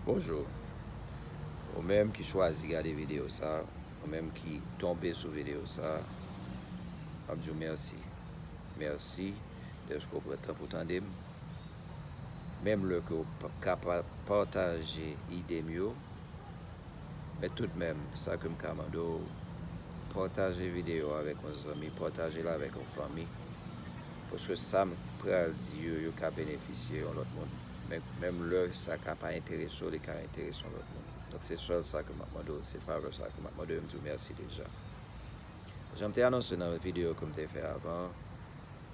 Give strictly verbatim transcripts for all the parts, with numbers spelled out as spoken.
Bonjou. Ou menm ki chwazi gade videyo sa, ou menm ki tonbe sou videyo sa, m ap di w mèsi. Mèsi dèske w pran tan pou tande m. Menm lè ke w pa ka pa pataje ide m yo, men toudmenm, sa ke m ka mande w, pataje videyo a avèk yon zanmi, pataje l avèk yon fanmi. Paske sa m pral di yo, yo ka benefisye yon lòt moun. Men, menm lè sa ka pa enterese w, li ka enterese yon lòt moun. Donk, se sèl sa ke m ap mande w, se favè sa ke m ap mande w, m di w mèsi deja. Jan m te anonse nan videyo ke m te fè avan,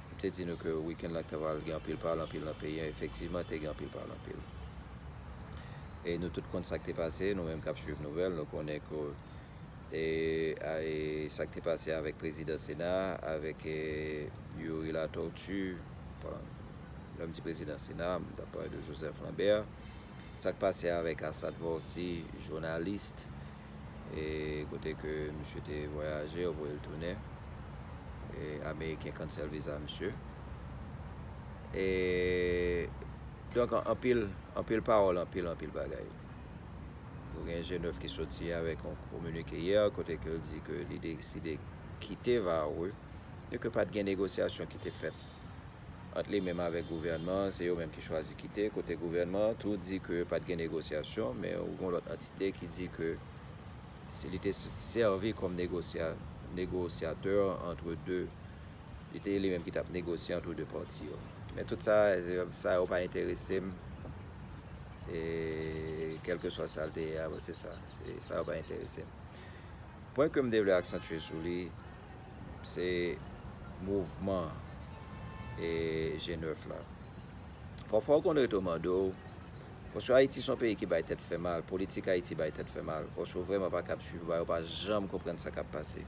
m te di nou ke wikenn lan te pral gen anpil pale anpil nan peyi a, efektivman, te gen anpil pale anpil. E nou tout konn sa k te pase, nou menm k ap swiv nouvèl, nou konnen ke e, a, e sa k te pase avèk prezidan Sena, avèk e, Youri Latortue, bon, lè m di prezidan Sena, m t ap pale de Joseph Lambert. Sa k pase avèk Assad Vohsi, jounalis, e kote ke misye te vwayaje, yo voye l tounen, e Ameriken cancel viza misye. E, donk, an- anpil, anpil pawòl, anpil, anpil bagay. Ou gen G nèf ki soti avèk yon kominike yè, kote ke l di ke li deside kite Varreux, e ke pa t gen negosyasyon ki te fèt ant li menm avèk gouvènman an, se yo menm ki chwazi kite, kote gouvènman an tou di ke pa t gen negosyasyon, men ou gen yon lòt antite ki di ke si li te s- sèvi kòm negosya- negosyatè ant de, li te li menm ki t ap negosye ant de pati yo. Men tout sa, sa yo pa enterese m. E kèlkeswa sa l te ye a, se sa. Se, sa yo pa enterese m. Pwen ke m te vle aksantye sou li, se mouvman e G nèf la. Pafwa, w konn rete w mande w, paske Ayiti se yon peyi ki bay tèt fè mal, politik Ayiti bay tèt fè mal, paske w vrèman pa kab swiv bagay, ou pa janm konprann sa k ap pase.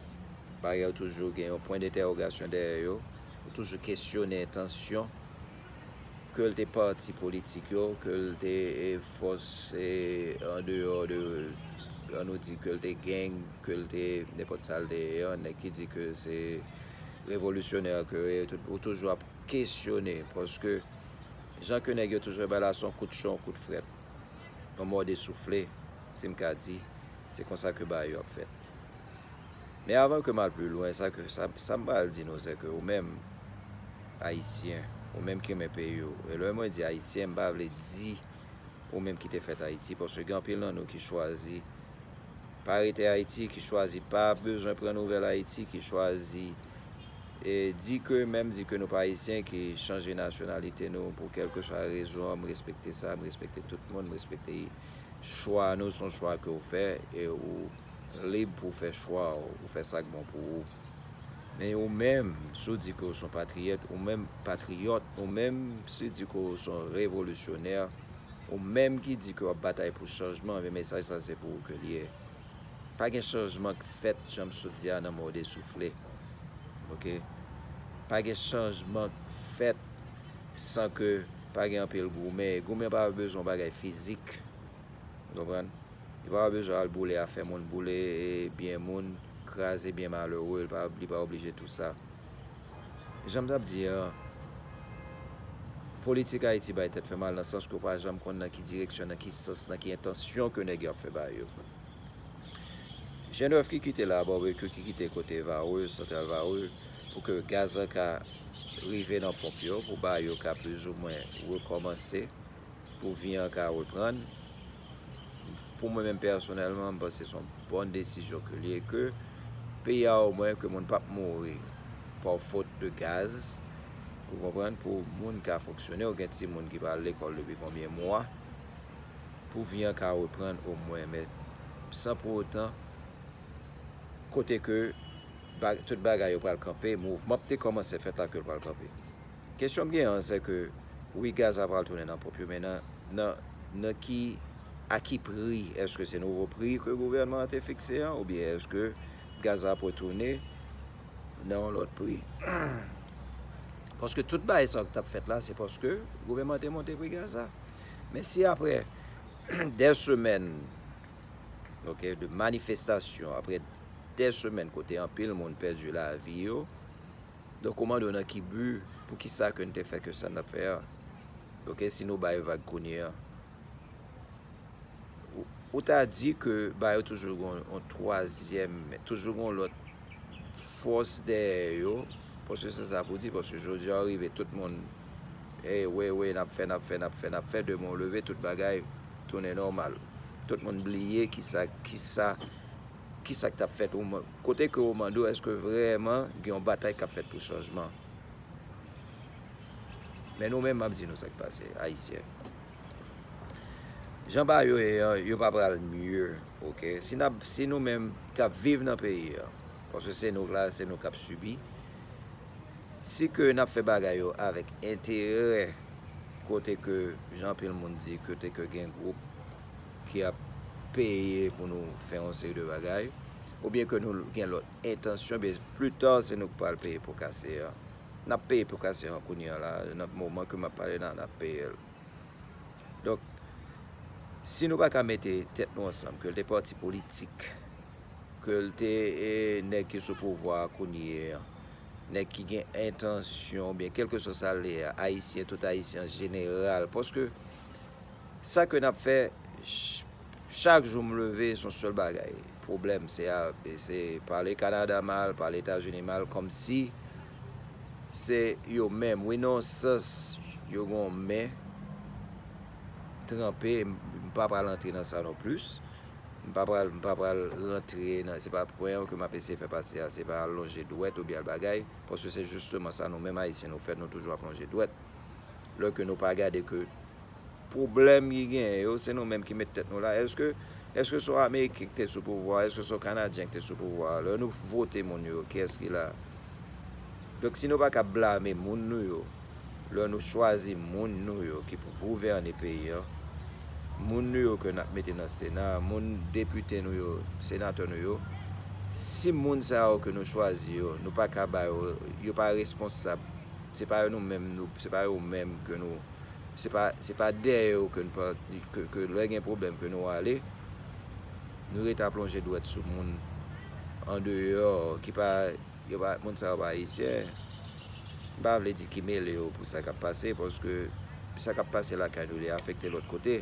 Bagay yo toujou gen yon pwen dentèwogasyon dèyè yo, ou toujou kesyone entansyon, ke l te pati politik yo, ke l te e, fòs e, andeyò de, ann nou di, ke l te gang, ke l te nenpòt sa l te ye an, nèg ki di ke se revolisyonè ke e, tout- ou toujou ap kesyone, paske jan ke nèg yo toujou bay la, se yon kout cho, yon kout frèt, yon mòde soufle, si m ka di, se konsa ke bagay yo ap fèt. Men avan ke m al pi lwen, sa ke, sa, sa m pral di nou, se ke ou menm, Ayisyen, ou menm ki renmen peyi w, e lè mwen di Ayisyen, m pa vle di ou menm ki te fèt Ayiti, paske gen anpil nan nou ki chwazi pa rete Ayiti, ki chwazi pa bezwen pran nouvèl Ayiti, ki chwazi e, di ke, menm di ke nou pa Ayisyen, ki chanje nasyonalite nou pou kèlkeswa rezon, m respekte sa, m respekte tout moun, m respekte chwa nou, se yon chwa ke w fè, e ou lib pou w fè chwa w, ou fè sa k bon pou ou. Men ou menm, si w di ke w se yon patriyòt, ou menm patriyòt, ou menm si w di ke w se yon revolisyonè, ou menm ki di ke w ap batay pou chanjman, men mesaj sa se pou ou ke l ye. Pa gen chanjman k fèt, jan m sot di a, nan mòde soufle. Oke? Pa gen chanjman k fèt san ke pa gen anpil goumen. Goumen pa bezwen yon bagay fizik. Ou konprann? Li pa bezwen al boule afè moun, boule e, byen moun, kraze byen malere, li pa, li pa oblije tou sa. Jan m t ap di an, politik Ayiti bay tèt fè mal nan sans ke w pa janm konn nan ki direksyon, nan ki sans, nan ki entansyon ke nèg yo ap fè bagay yo. G nèf ki kite la, Barbecue ki kite kote Varreux, Santral Varreux, pou ke gaz lan ka rive nan ponp yo, pou bagay yo ka plizoumwen rekòmanse, pou vi an ka reprann. Pou mwen menm pèsonèlman, m panse se yon bòn desizyon ke l ye, ke peyi a omwen, ke moun p ap mouri pa fot de gaz, ou konprann, pou moun ka fonksyone, ou gen timoun ki pa al lekòl depi konbyen mwa, pou vi an ka reprann omwen, men san pou otan, kote ke ba- tout bagay yo pral kanpe, mouvman ap te kòmanse fèt la ke l pral kanpe. Kesyon m gen an, se ke, wi, gaz la pral tounen nan ponp yo, men nan, nan, nan ki, a ki pri? Èske se nouvo pri ke gouvènman an te fikse an, oubyen èske gaz la ap retounen nan yon lòt pri? Paske tout bagay sa yo k t ap fèt la, se paske gouvènman an te monte pri gaz la. Men si apre dè semèn, oke, de manifestasyon, apre dè semèn kote anpil moun pèdi lavi yo, donk ou mande w nan ki bi, poukisa ke n te fè ke sa n ap fè a? Oke, si nou bay vag kounye a, Ou ta di ke ba yo toujou gon yon twazyèm, toujou gon lòt fòs dèyè yo, paske se sa pou di, paske jodi a rive tout moun, e we, we, n ap fè, n ap fè, n ap fè, n ap fè, demen w leve, tout bagay tounen nòmal. Tout moun bliye kisa, kisa, kisa k t ap fèt. Ou man-, kote ke ou mande w, èske vrèman gen yon batay k ap fèt pou chanjman? Men nou menm, m ap di nou sa k pase, Ayisyen. Jan bagay yo ye an, yo pa pral mye, oke? Si n ap, si nou menm k ap viv nan peyi a, paske se nou k la, se nou k ap sibi, si ke n ap fè bagay yo avèk enterè, kote ke, jan anpil moun di, kote ke gen gwoup ki ap peye pou nou fè yon seri de bagay, oubyen ke nou gen lòt entansyon, byen, pli ta, se nou k pral peye po kase a. N ap peye po kase a kounye a la, nan moman ke m ap pale la, n ap peye l. Donk, si nou pa ka mete tèt nou ansanm, ke l te pati politik, ke l te, e, nèg ki sou pouvwa a kounye a, nèg ki gen entansyon, oubyen kèlkeswa sa l ye a, Ayisyen, tout Ayisyen an jeneral, paske sa ke n ap fè, ch-, chak jou m leve, se yon sèl bagay. Pwoblèm, se a, se pale Kanada mal, pale Etazini mal, kòmsi se yo menm. Wi, nan yon sans, yo gen yon men tranpe. M, m pa pral antre nan sa non plis. M pa pral, m pa pral rantre nan, se pa pwen an ke m ap eseye fè pase a, se pa al lonje dwèt oubyen al bagay, paske se jisteman sa nou menm Ayisyen nou fè, nou toujou ap lonje dwèt. Lè ke nou pa gade ke pwoblèm ki genyen yo, se nou menm ki met tèt nou la. Èske, èske se yon Ameriken ki te sou pouvwa a? Èske se yon Kanadyen ki te sou pouvwa a? Lè nou vote moun yo, kiyès ki la? Donk, si nou pa ka blame moun nou yo, lè nou chwazi moun nou yo ki pou gouvène peyi an, moun nou yo ke n ap mete nan Sena, moun depite nou yo, senatè nou yo, si moun sa yo ke nou chwazi yo, nou pa ka ba yo, yo pa responsab, se pa yo nou menm, nou, se pa yo menm ke nou, se pa, se pa dèyè yo ke nou pa, ke, ke lè gen pwoblèm ke nou ale, nou rete ap lonje dwèt sou moun andeyò ki pa, yo pa, moun sa yo pa Ayisyen. M pa vle di ki mele yo pou sa k ap pase, paske sa k ap pase lakay nou, li afekte lòt kote.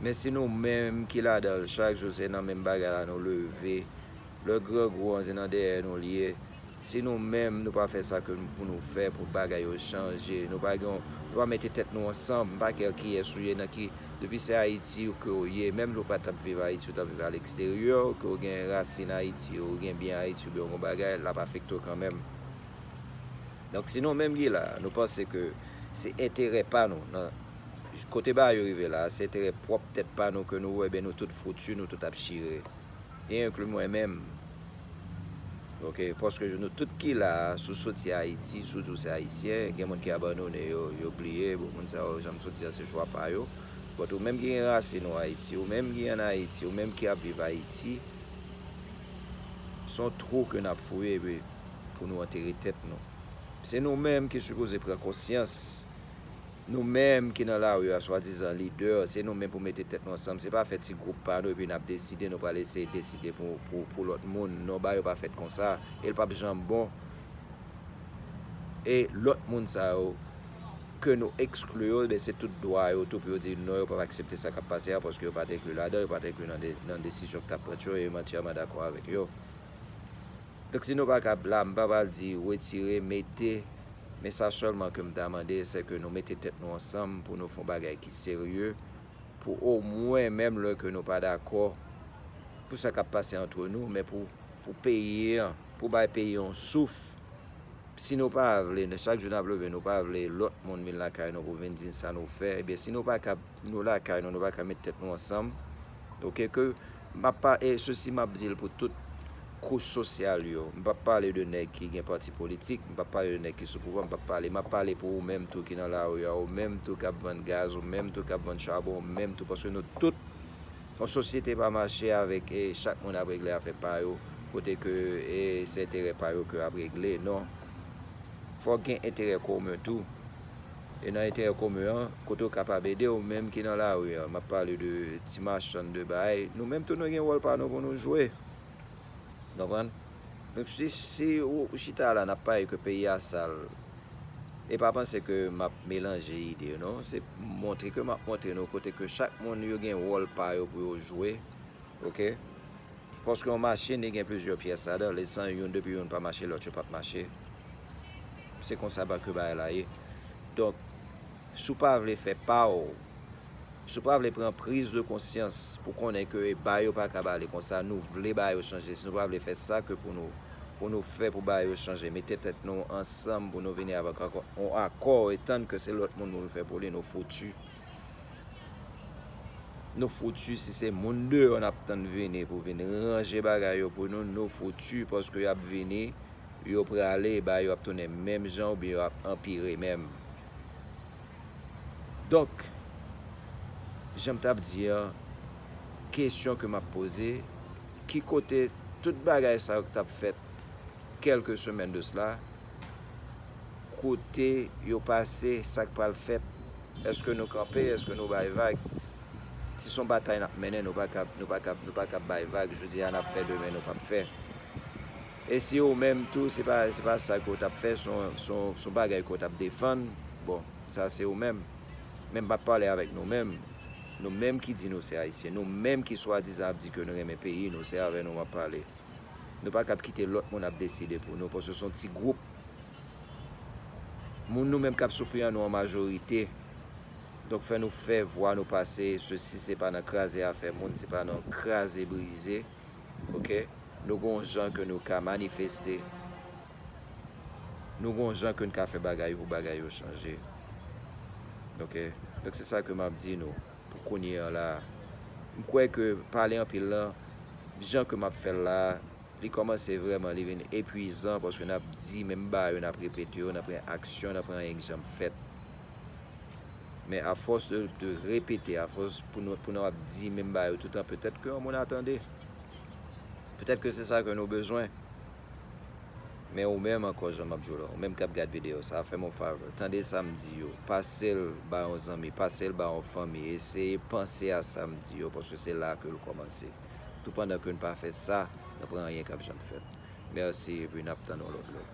Men si nou menm ki ladan l, chak jou se nan menm bagay la nou leve, lè grangou an se nan dèyè nou l ye, si nou menm nou pa fè sa ke pou nou fè pou bagay yo chanje, nou pa gen, nou pa mete tèt nou ansanm, m pa kè kiyès ou ye, nan ki, depi se Ayiti ou ke ou ye, menm lè ou pa t ap viv Ayiti, ou t ap viv aleksteryè, ke ou gen rasin Ayiti, ou gen byen Ayiti, oubyen yon bagay, l ap afekte w kanmenm. Donk, si nou menm ki la, nou panse ke se enterè pa nou, nan kote bagay yo rive la, se enterè pwòp tèt pa nou ke nou wè, ben nou tout fouti, nou tout ap chire. E enkli mwen menm. Oke, paske nou tout ki la a, si w soti Ayiti, si w di w se Ayisyen, gen moun ki abandone yo, yo bliye, bon, moun sa yo, jan m sot di a, se chwa pa yo. But ou menm ki gen rasin ou Ayiti, ou menm ki ann Ayiti, ou menm ki ap viv Ayiti, se yon twou ke n ap fouye, epi pou nou antere tèt nou. Se nou menm ki sipoze pran konsyans. Nou menm ki nan lari a, swadizan lidè, se nou menm pou mete tèt nou ansanm. Se pa fè ti gwoup pa nou epi n ap deside, nou pral eseye deside pou, pou, pou lòt moun. Non, bagay yo pa fèt konsa. E l p ap janm bon. E lòt moun sa yo ke nou ekskli yo, ben se tout dwa yo tou pou yo di non, yo p ap aksepte sa k ap pase a, paske yo pa t enkli ladan, yo pa t enkli nan de, nan desizyon k t ap pran yo, e m antyèman dakò avèk yo. Donk, si nou pa ka la, m pa pral di retire, mete, men sa sèlman ke m ta mande, se ke nou mete tèt nou ansanm pou nou fè yon bagay ki serye, pou omwen, menm lè ke nou pa dakò pou sa k ap pase ant nou, men pou, pou peyi an, pou bay peyi an yon souf. Si nou pa vle, chak jou n ap leve, nou pa vle lòt moun vin lakay nou pou vin di n sa nou fè, ebyen, si nou pa ka, nou lakay nou, nou pa ka met tèt nou ansanm, oke, ke m ap pa, e sesi m ap di l pou tout kouch sosyal yo. M p ap pale de nèg ki gen pati politik, m p ap pale de nèg ki sou pouvwa, m p ap pale, m ap pale pou ou menm tou ki nan lari a, ou menm tou k ap vann gaz, ou menm tou k ap vann chabon, ou menm tou, paske nou tout, yon sosyete pa mache avèk, e chak moun ap regle afè pa yo, kote ke, e se enterè pa yo ke ap regle, non. Fòk gen enterè komen tou. E nan enterè komen an, kote w kapab ede, ou menm ki nan lari an, m ap pale de ti machann, de bagay, nou menm tou nou gen wòl pa nou pou nou jwe. Konprann? Donk, si, si ou, ou chita la, n ap pale ke peyi a sal, E pa panse ke m ap melanje ide yo, non. Se montre ke m ap montre nou kote ke chak moun yo gen wòl pa yo pou yo jwe. Oke? Paske yon machin, li gen plizyè pyès ladan. Lè san youn, depi youn pa mache, lòt yo p ap mache. Se konsa ba ke bagay la ye. Donk, si w pa vle fè pa w, si w pa vle pran priz de konsyans pou konnen ke bagay yo pa ka ale konsa, nou vle bagay yo chanje. Si nou pa vle fè sa ke pou nou, pou nou fè pou bagay yo chanje, mete tèt nou ansanm pou nou vini avèk akò, yon akò e tann ke se lòt moun pou nou fè pou li, nou fouti. Nou fouti si se moun deyò n ap tann vini pou vin ranje bagay yo pou nou, nou fouti paske y ap vini, yo prale, bagay yo ap tounen menm jan oubyen yo ap anpire menm. Donk, jan m t ap di an, kesyon ke m ap poze, ki kote tout bagay sa yo k t ap fèt kèlke semèn de sela, kote yo pase, sa k pral fèt, èske nou kanpe, èske nou bay vag? Si se yon batay n ap mennen, nou pa kab, nou pa kab, nou pa kab bay vag, jodi a n ap fè, demen nou p ap fè. E si ou menm tou, se pa, se pa sa ke w t ap fè, se yon, se yon, se yon bagay ke w t ap defann, bon, sa se ou menm. Men m p ap pale avèk nou menm. Nou menm ki di nou se Ayisyen, nou menm ki swadizan ap di ke nou renmen peyi nou, se avè nou m ap pale. Nou pa kab kite lòt moun ap deside pou nou, paske se yon ti gwoup. Moun nou menm k ap soufri an nou an majorite. Donk fè nou fè vwa nou pase, sesi se pa nan kraze afè moun, se pa nan kraze brize. Oke? Nou gon jan ke nou ka manifeste. Nou gon jan ke n ka fè bagay pou bagay yo chanje. Oke? Donk se sa ke m ap di nou pou kounye a la. M kwè ke pale anpil lan, jan ke m ap fè l la, li kòmanse vrèman, li vin epwizan, paske n ap di menm bagay yo, n ap repete yo, n ap pran aksyon, n ap pran anyen ki janm fèt. Men afòs de, de repete, afòs pou nou, pou nou ap di menm bagay yo toutan, petèt ke yon moun a tande. Petèt ke se sa ke nou bezwen. Men ou menm ankò, jan m ap di w la, ou menm k ap gad videyo sa, fè m yon favè, tande sa m di yo, pase l ba yon zanmi, pase l ba yon fanmi, eseye panse a sa m di yo, paske se la ke l kòmanse. Toupandan ke n pa fè sa, n ap pran anyen k ap janm fèt. Mèsi, epi n ap tann yon lòt lè.